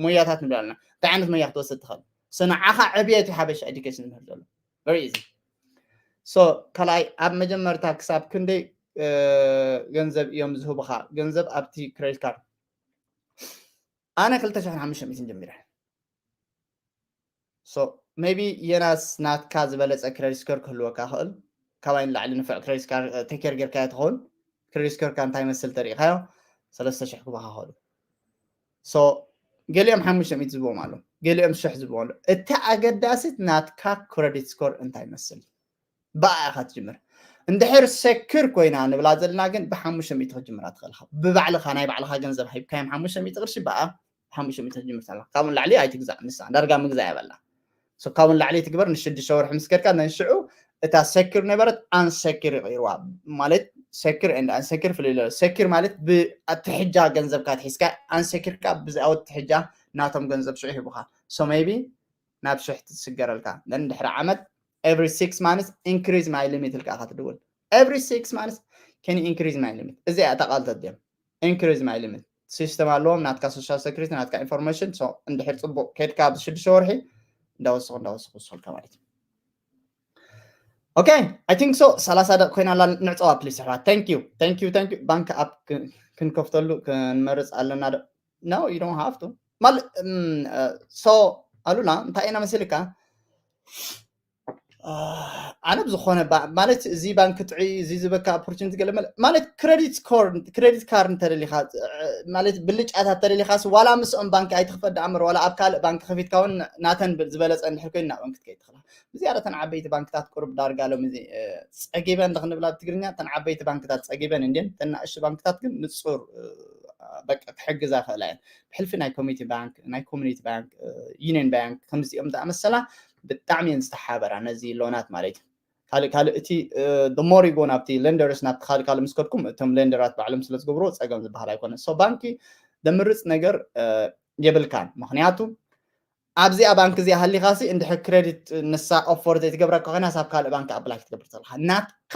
ሞያታት ንብል ኣለና። እንታይ ዓይነት ሞያ ክትወስድ ትኽእል? So ንዓኻ ዕብየት እዩ ሓበሻ ኤዱኬሽን ዝምህር ዘሎ። Very easy። So ካልኣይ ኣብ መጀመርታ ክሳብ ክንደይ ገንዘብ እዮም ዝህቡኻ? ገንዘብ ኣብቲ ክሬዲት ካርድ ኣነ ክልተ ሽሕን ሓሙሽተ ሚእትን ጀሚረ። So maybe የናስ ናትካ ዝበለፀ ክሬዲት ስኮር ክህልወካ ይኽእል። ካባይ ንላዕሊ ንፉዕ ክሬዲት ስኮር ቴክ ኬር ጌርካዮ ትኸውን። ክሬዲት ስኮርካ እንታይ መስል ተሪኢኻዮ ሰለስተ ሽሕ ክበኻ ይኽእሉ። So ገሊኦም ሓሙሽተ ሚእቲ ዝብዎም ኣሎ፣ ገሊኦም ሽሕ ዝብዎም ኣሎ። እቲ ኣገዳሲት ናትካ ክሬዲት ስኮር እንታይ መስል ብኣ ኢኻ ትጅምር። እንድሕር ሰክር ኮይና ንብላ ዘለና ግን ብሓሙሽተ ሚእቲ ክትጅምራ ትኽእል ኢኻ። ብባዕልኻ ናይ ባዕልኻ ገንዘብ ሃይብካዮም ሓሙሽተ ሚእቲ ቅርሺ ብኣ ሓሙሽተ ሚእቲ ክትጅምር ትኽእል ኢኻ። ካብኡ ንላዕሊ ኣይትግዛእ ንሳ ዳርጋ ምግዛእ የበላ። So ካብኡ ንላዕሊ ትግበር ንሽዱሽተ ወርሒ ምስ ከድካ ነንሽዑ እታ ሰኪር ነበረት ኣንሰኪር ይቕይርዋ። ማለት ሰኪር and ኣንሰኪር ፍልይ ኣሎ። ሰኪር ማለት ብኣትሕጃ ገንዘብካ ትሒዝካ፣ ኣንሰኪር ከኣ ብዝኣወት ትሕጃ ናቶም ገንዘብ ሽዑ ይህቡኻ። So maybe ናብ ሽሕ ትስገረልካ። Then ድሕሪ ዓመት every six months increase my limit ኢልካ ኢኻ ትድውል። Every six months can you increase my limit? እዚኣ እታ ቃል ተድልዮም። Increase my limit። ሲስተም ኣለዎም፣ ናትካ ሶሻል ሴኩሪቲ፣ ናትካ ኢንፎርሜሽን። So እንድሕር ፅቡቅ ከድካ ኣብዚ ሽዱሽተ ወርሒ እንዳወሰኹ እንዳወሰኹ ዝወስኹልካ ማለት እዩ። Okay, I think so። ሰላሳ ደቂ ኮይና ኣላ፣ ንዕፀዋ ፕሊስ ኣሕዋት። Thank you, thank you, thank you። ባንክ ኣፕ ክንከፍተሉ ክንመርፅ ኣለና ዶ? No, you don't have to። ማል so ኣሉላ እንታይ ኢና መሲልካ? ኣነ ብዝኾነ ማለት እዚ ባንክ ጥዑይ እዚ ዝበካ ኦፖርቹኒቲ ገለ ማለት ክሬዲት ስኮር ክሬዲት ካርድ እንተደሊኻ ማለት ብልጫታት ተደሊኻስ ዋላ ምስኦም ባንክ ኣይትኽፈት ደኣ እምበር ዋላ ኣብ ካልእ ባንክ ከፊትካ እውን ናተን ዝበለፀ እንድሕር ኮይኑ ናብኦም ክትከይድ ትኽእላ። ብዝያዳ ተን ዓበይቲ ባንክታት ቁሩብ ዳርጋ ሎም እዚ ፀጊበን ንክንብላ ብትግርኛ ተን ዓበይቲ ባንክታት ፀጊበን እንድን ተናእሹ ባንክታት ግን ንፁር በቃ ክሕግዛ ክእላ እየን። ብሕልፊ ናይ ኮሚኒቲ ባንክ ናይ ኮሚኒቲ ባንክ ዩኒየን ባንክ ከምዚኦም ዝኣመሰላ ብጣዕሚ እየን ዝተሓበራ ነዚ ሎናት ማለት እዩ። ካልእ ካልእ እቲ ሞር ይጎ ናብቲ ሌንደርስ ናብቲ ካልእ ካልእ ምስ ከድኩም እቶም ሌንደራት ባዕሎም ስለ ዝገብርዎ ፀገም ዝበሃል ኣይኮነ። ሶ ባንኪ ዘምርፅ ነገር የብልካን። ምክንያቱ ኣብዚኣ ባንክ እዚኣ ሃሊካ ሲ እንድሕር ክሬዲት ንሳ ኦፈር ዘይትገብረካ ኮይና ሳብ ካልእ ባንክ ኣፕላይ ክትገብር ተለካ ናትካ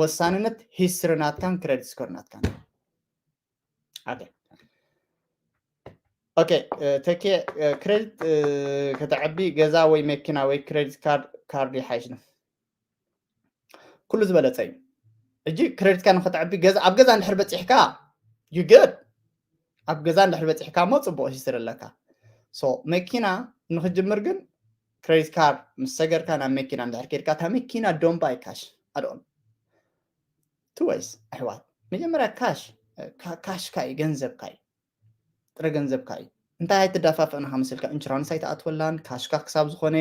ወሳንነት ሂስትሪ ናትካን ክሬዲት ስኮር ናትካን። ኦኬ ተኬ ክሬዲት ከተዕቢ ገዛ ወይ መኪና ወይ ክሬዲት ካርድ ካርድ ይሓይሽ ነው። ኩሉ ዝበለፀ እዩ። እጂ ክሬዲትካ ንክተዕቢ ገዛ ኣብ ገዛ እንድሕር በፂሕካ you good። ኣብ ገዛ እንድሕር በፂሕካ እሞ ፅቡቅ ሂስትሪ ኣለካ። ሶ መኪና ንክጅምር ግን ክሬዲት ካርድ ምስ ሰገርካ ናብ መኪና እንድሕር ከድካ እታ መኪና don't buy cash at all። Two ways ኣሕዋት። መጀመርያ ካሽ ካሽካ እዩ ገንዘብካ እዩ ጥረ ገንዘብካ እዩ። እንታይ ኣይትዳፋፍእና ከመስልካ ኢንሹራንስ ኣይትኣትወላን ካሽካ ክሳብ ዝኾነ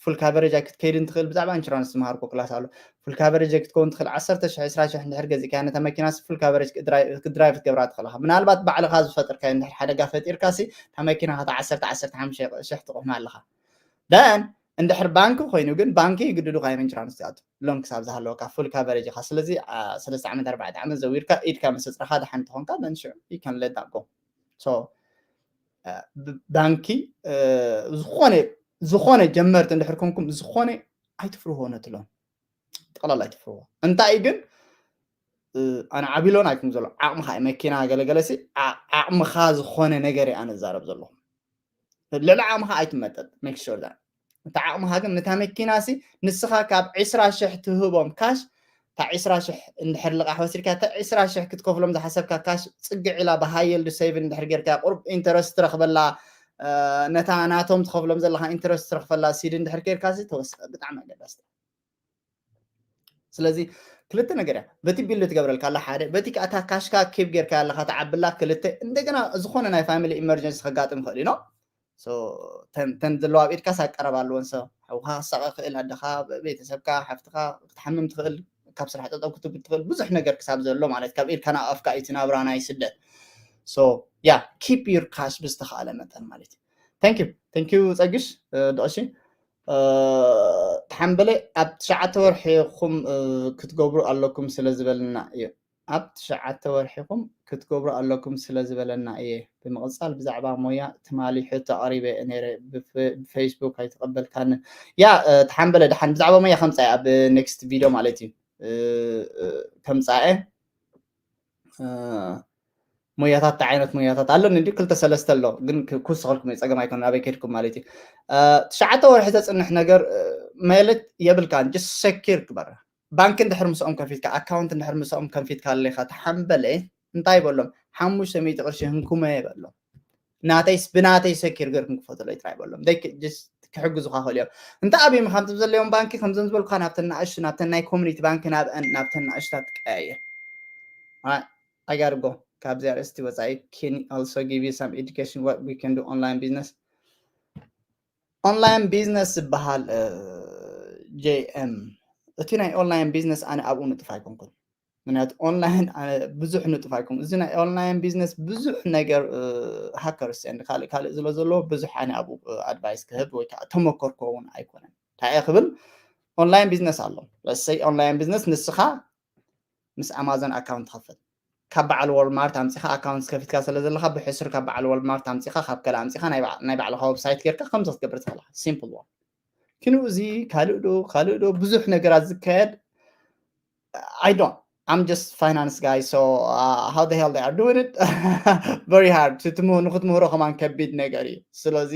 ፉል ካቨሬጅ ኣይክትከይድን ትኽእል። ብዛዕባ ኢንሹራንስ ዝመሃርኮ ክላስ ኣሎ። ፉል ካቨሬጅ ኣይክትከውን ትኽእል። ዓሰርተ ሽሕ ዕስራ ሽሕ እንድሕር ገዚእካያ ነታ መኪና ሲ ፉል ካቨሬጅ ክትድራይቭ ክትገብራ ትኽእልኻ። ምናልባት ባዕልኻ ዝፈጥርካዮ እንድሕር ሓደጋ ፈጢርካ ሲ እታ መኪና ከታ ዓሰርተ ዓሰርተ ሓሙሽተ ሽሕ ትቑሕማ ኣለኻ። ደን እንድሕር ባንኪ ኮይኑ ግን ባንኪ ይግድዱካ እዮም ኢንሹራንስ ትኣቱ ሎን ክሳብ ዝሃለወካ ፉል ካቨሬጅ ኢኻ። ስለዚ ሰለስተ ዓመት ኣርባዕተ ዓመት ዘዊርካ ኢድካ ምስ ኣፅረኻ ደሓን ተኾንካ ደን ሽዑ you can let that go። ባንኪ ዝኾነ ዝኾነ ጀመርቲ እንድሕር ኮንኩም ዝኾነ ኣይትፍርዎ ነትሎም ጠቕላላ ኣይትፍርዎ። እንታይ ግን ኣነ ዓብሎን ኣይኩም ዘሎ ዓቕምኻ እዩ መኪና ገለገለ ሲ ዓቕምኻ ዝኾነ ነገር ኣነ ዝዛረብ ዘለኹም። ልዕሊ ዓቕምኻ ኣይትመጠጥ make sure that እታ ዓቕምኻ ግን ነታ መኪና ሲ ንስኻ ካብ ዕስራ ሽሕ ትህቦም ካሽ እታ ዕስራ ሽሕ እንድሕር ልቓሕ ወሲድካ እታ ዕስራ ሽሕ ክትከፍሎም ዝሓሰብካ ካሽ ፅግዕ ኢላ ብሃየልዱ ሴቭ እንድሕር ጌርካ ቁርብ ኢንተረስት ትረኽበላ ነታ ናቶም ትኸፍሎም ዘለካ ኢንተረስት ትረኽበላ ሲድ እንድሕር ጌርካ ሲ ተወስኸ ብጣዕሚ ኣገዳስቲ። ስለዚ ክልተ ነገር እያ በቲ ቢልድ ትገብረልካ ኣላ ሓደ በቲ ከኣታ ካሽካ ኬብ ጌርካ ኣለካ ተዓብላ ክልተ እንደገና ዝኾነ ናይ ፋሚሊ ኢመርጀንሲ ከጋጥም ይኽእል እዩ። ተን ዘለዋ ኣብ ኢድካ ሳቀረብ ኣለወን ሰብ ሓውካ ክሳቀ ክእል ኣደኻ ቤተሰብካ ሓፍትኻ ክትሓምም ትኽእል ካብ ስራሕ ጠጠው ክትብል ትኽእል ብዙሕ ነገር ክሳብ ዘሎ ማለት ካብ ኢድካ ናብ ኣፍካ እዩ ትናብራ ናይ ስደት። ያ keep your cash ብዝተኻእለ መጠን ማለት እዩ። Thank you thank you ፀግሽ ደቕሺ ተሓምበለ ኣብ ትሽዓተ ወርሒኹም ክትገብሩ ኣለኩም ስለ ዝበልና እዩ ኣብ ትሽዓተ ወርሒኹም ክትገብሩ ኣለኩም ስለ ዝበለና እየ ብምቕፃል ብዛዕባ ሞያ ትማሊ ሕቶ ኣቕሪበ ነረ ብፌስቡክ ኣይተቐበልካን። ያ ተሓምበለ ደሓን ብዛዕባ ሞያ ከምፃ ኣብ ኔክስት ቪድዮ ማለት እዩ ከምፃ ሞያታት እንታይ ዓይነት ሞያታት ኣሎ እንዲ ክልተ ሰለስተ ኣሎ ግን ክውስኸልኩም ፀገም ኣይኮነ ኣበይ ከድኩም ማለት እዩ። ትሽዓተ ወርሒ ዘፅንሕ ነገር ማለት የብልካን just secure ግበራ። ባንክ እንድሕር ምስኦም ከፊትካ ኣካውንት እንድሕር ምስኦም ከፊትካ ኣለካ ተሓምበለ እንታይ በሎም ሓሙሽተ ሚእቲ ቅርሺ ህንኩመ በሎም። ናተይስ ብናተይ ሰኪር ገርኩም ክፈትለይ ጥራይ በሎም ክሕግዙካ ክእል እዮም። እንተ ኣብዮም ከም ዘለዮም ባንኪ ከምዘም ዝበልኩካ ናብተን ንኣሽቱ ናብተን ናይ ኮሚኒቲ ባንኪ ናብአን ናብተን ንኣሽታት ትቀያየር። I gotta go ካብዚ ኣርእስቲ ወፃኢ can also give you some education what we can do online business online business ዝበሃል ጄኤም እቲ ናይ ኦንላይን ቢዝነስ ኣነ ኣብኡ ንጥፍ ኣይኮንኩን። ምክንያቱ ኦንላይን ብዙሕ ንጥፍ ኣይኮንኩን። እዚ ናይ ኦንላይን ቢዝነስ ብዙሕ ነገር ሃከርስ ን ካልእ ካልእ ዝለ ዘለዎ ብዙሕ ኣነ ኣብኡ ኣድቫይስ ክህብ ወይ ከዓ ተመከርኮ እውን ኣይኮነን። እንታይ ክብል ኦንላይን ቢዝነስ ኣሎ ሰይ ኦንላይን ቢዝነስ ንስኻ ምስ ኣማዞን ኣካውንት ትኸፍት ካብ በዓል ወልማርት ኣምፂኻ ኣካውንት ከፊትካ ስለ ዘለካ ብሕሱር ካብ በዓል ወልማርት ኣምፂኻ ካብ ከላ ኣምፂኻ ናይ ባዕልካ ዌብሳይት ጌርካ ከምዚ ክትገብር ትኽእልካ ሲምፕል ዋ ክንኡ እዚ ካልእ ዶ ካልእ ዶ ብዙሕ ነገራት ዝካየድ I don't I'm just finance guy so uh, how the hell they are doing it very hard ንክትምህሮ ከማን ከቢድ ነገር እዩ ስለዚ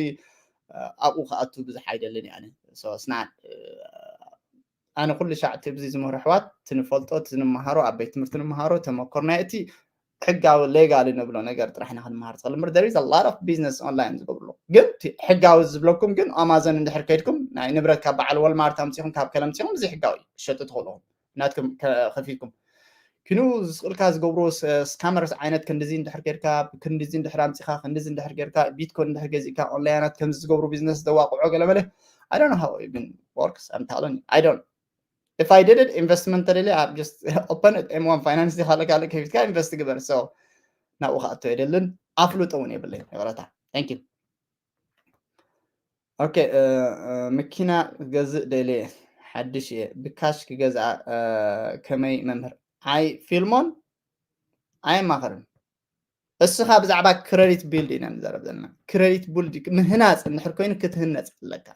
ኣብኡ ክኣቱ ብዙሕ ኣይደልን እየ ኣነ so it's not ኣነ ኩሉ ሻዕ እቲ ብዚ ዝምህሮ ኣሕዋት እቲ ንፈልጦ እቲ ንምሃሮ ኣብ ቤት ትምህርቲ ንምሃሮ ተመኮር ናይ እቲ ሕጋዊ ሌጋል ንብሎ ነገር ጥራሕ ኢና ክንመሃር ዝኽእል እምበር there is a lot of business online ዝገብርሉ ግን ሕጋዊ ዝብለኩም ግን ኣማዞን እንድሕር ከይድኩም ናይ ንብረት ካብ በዓል ወልማርት ኣምፂኹም ካብ ከለ ኣምፂኹም እዚ ሕጋዊ እዩ ክሸጡ ትኽእሉ ናትኩም ከፊትኩም ኪኑ ዝስቅልካ ዝገብሩ ስካመርስ ዓይነት ክንዲዚ እንድሕር ጌርካ ክንዲዚ እንድሕር ኣምፂኻ ክንዲዚ እንድሕር ጌርካ ቢትኮን እንድሕር ገዚእካ ኦንላይናት ከምዚ ዝገብሩ ቢዝነስ ዘዋቅዖ ገለመለ I don't know how it even works I'm telling you I don't if I did it investment ተደልየ ኣብ just open it M one finance ዲኻ ካልእ ከፊትካ ኢንቨስት ግበር so ናብኡ ክኣቶ የደልን ኣፍልጦ እውን የብለይ ይቕረታ thank you okay መኪና ክገዝእ ደልየ ሓድሽ እየ ብካሽ ክገዝኣ ከመይ መምህር ኣይ ፊልሞን ኣየማኽርን እስኻ ብዛዕባ ክረዲት ቢልድ ኢና ንዛረብ ዘለና ክረዲት ቢልድ ምህናፅ እንድሕር ኮይኑ ክትህነፅ ኣለካ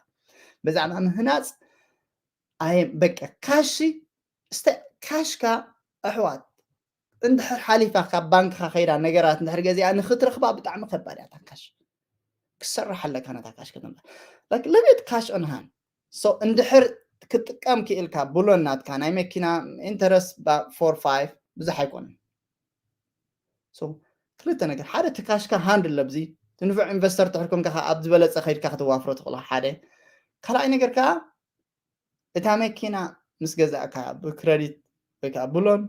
ብዛዕባ ምህናፅ ኣየ በቃ ካሽ እስተ ካሽካ ኣሕዋት እንድሕር ሓሊፋ ካብ ባንክኻ ከይዳ ነገራት እንድሕር ገዚኣ ንክትረኽባ ብጣዕሚ ከባድ እያ ካሽ ክሰርሕ ኣለካ ነታ ካሽ ከተምፃ ለቤት ካሽ ኦንሃን so እንድሕር ክትጥቀም ክኢልካ ብሎን ናትካ ናይ መኪና ኢንተረስት ፎር ፋይቭ ብዙሕ ኣይኮነን ክልተ ነገር ሓደ ትካሽካ ሃንድ ለብዚ ትንፍዕ ኢንቨስተር ትሕር ኮንካ ኣብ ዝበለፀ ከይድካ ክትዋፍሮ ትኽእሎ ሓደ ካልኣይ ነገር ከዓ እታ መኪና ምስ ገዛእካ ብክረዲት ወይ ከዓ ብሎን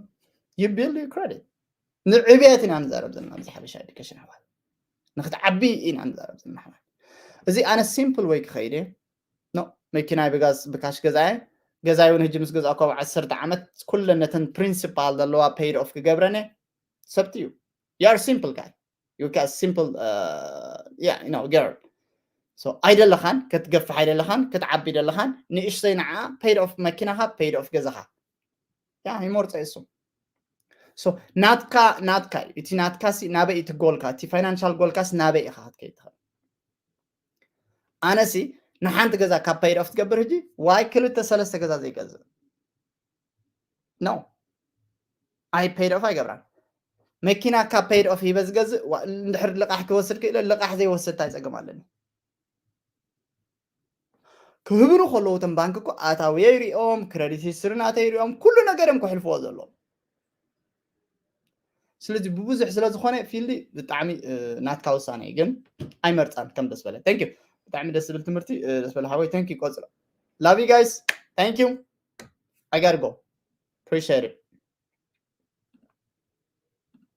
you build your credit ንዕብየት ኢና ንዛረብ ዘለና ኣብዚ ሓበሻ ኤዱኬሽን ኣሕዋት ንክትዓቢ ኢና ንዛረብ ዘለና ኣሕዋት እዚ ኣነ ሲምፕል ወይ ክኸይድ እየ ኖ መኪናይ ብጋዝ ብካሽ ገዛየ ገዛይ እውን ሕጂ ምስ ገዛእኩ ኣብ ዓሰርተ ዓመት ኩለን ነተን ፕሪንሲፓል ዘለዋ paid off ክገብረን እየ ሰብቲ እዩ you are simple guy you are simple uh, yeah you know girl so ኣይደለኻን ክትገፍሕ ኣይደለኻን ክትዓቢ ደለኻን ንእሽተይ ንዓ paid off መኪናኻ paid off ገዛኻ ያ ይመርፀ እሱ so ናትካ ናትካ እዩ እቲ ናትካ ሲ ናበይ እቲ ጎልካ እቲ ፋይናንሻል ጎልካስ ናበይ ኢኻ ክትከይድ ትኽእል ኣነሲ ንሓንቲ ገዛ ካብ paid off ትገብር ሕጂ ዋይ ክልተ ሰለስተ ገዛ ዘይገዝእ no ኣይ paid off ኣይገብራን መኪና ካብ paid off ሂበ ዝገዝእ እንድሕር ልቃሕ ክወስድ ክእለ ልቃሕ ዘይወስድ እንታይ ፀገም ኣለኒ ክህብኑ ከለዉ እቶም ባንክ እኮ ኣታዊ ይሪኦም ክረዲት ሂስትሪ ናተይ ይሪኦም ኩሉ ነገር እዮም ክሕልፍዎ ዘለዎም ስለዚ ብብዙሕ ስለ ዝኾነ ፊልዲ ብጣዕሚ ናትካ ውሳነ እዩ ግን ኣይመርፃን ከም ደስ በለ thank you ብጣዕሚ ደስ ዝብል ትምህርቲ ደስ በለ ሓወይ thank you ቆፅሎ love you guys thank you I gotta go appreciate it